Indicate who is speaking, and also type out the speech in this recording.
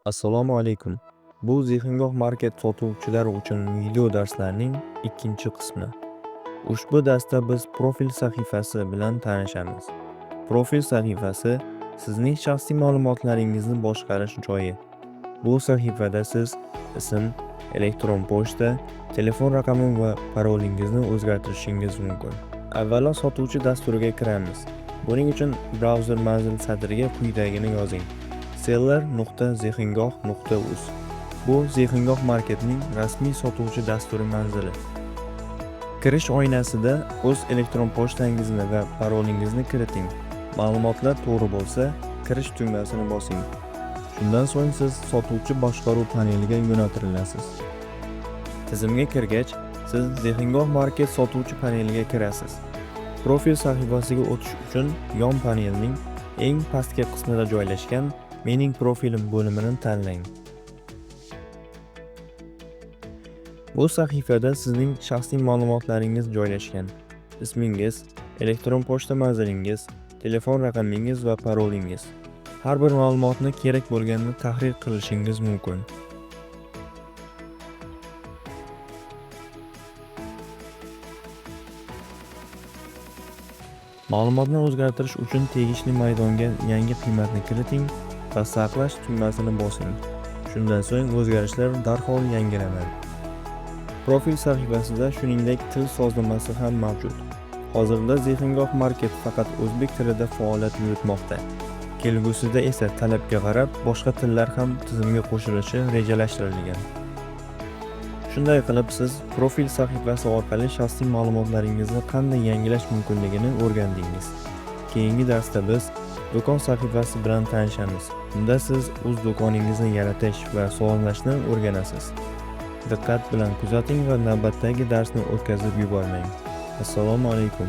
Speaker 1: Assalomu alaykum. Bu Zehingoh Market sotuvchilari uchun video darslarning ikkinchi qismi. Ushbu darsda biz profil sahifasi bilan tanishamiz. Profil sahifasi sizning shaxsiy ma'lumotlaringizni boshqarish joyi. Bu sahifada siz ism, elektron pochta, telefon raqami va parolingizni o'zgartirishingiz mumkin. Avvalo sotuvchi dasturiga kiramiz. Buning uchun brauzer manzil satriga quyidagini yozing: seller.zehingoh.uz. Bu Zehingoh Marketning rasmiy sotuvchi dasturi manzili. Kirish oynasida o'z elektron pochtangizni va parolingizni kiriting. Ma'lumotlar to'g'ri bo'lsa, kirish tugmasini bosing. Shundan so'ng siz sotuvchi boshqaruv paneliga yo'naltirilasiz. Tizimga kirgach, siz Zehingoh Market sotuvchi paneliga kirasiz. Profil sahifasiga o'tish uchun yon panelning eng pastki qismida joylashgan Mening profilim bo'limini tanlang. Bu sahifada sizning shaxsiy ma'lumotlaringiz joylashgan. Ismingiz, elektron pochta manzilingiz, telefon raqamingiz va parolingiz. Har bir ma'lumotni kerak bo'lganda tahrir qilishingiz mumkin. Ma'lumotni o'zgartirish uchun tegishli maydonga yangi qiymatni kiriting va saqlash tugmasini bosing. Shundan so'ng o'zgarishlar darhol yangilanadi. Profil sahifasida shuningdek til sozlamasi ham mavjud. Hozirda Zehingoh Market faqat o'zbek tilida faoliyat yuritmoqda. Kelgusida esa talabga qarab boshqa tillar ham tizimga qo'shilishi rejalashtirilgan. Shunday qilib, siz profil sahifasi orqali shaxsiy ma'lumotlaringizni qanday yangilash mumkinligini o'rgandingiz. Keyingi darsda biz do'kon sahifasi bilan tanishamiz. Unda siz o'z do'koningizni yaratish va sozlashni o'rganasiz. Diqqat bilan kuzating va navbatdagi darsni o'tkazib yubormang. Assalomu alaykum.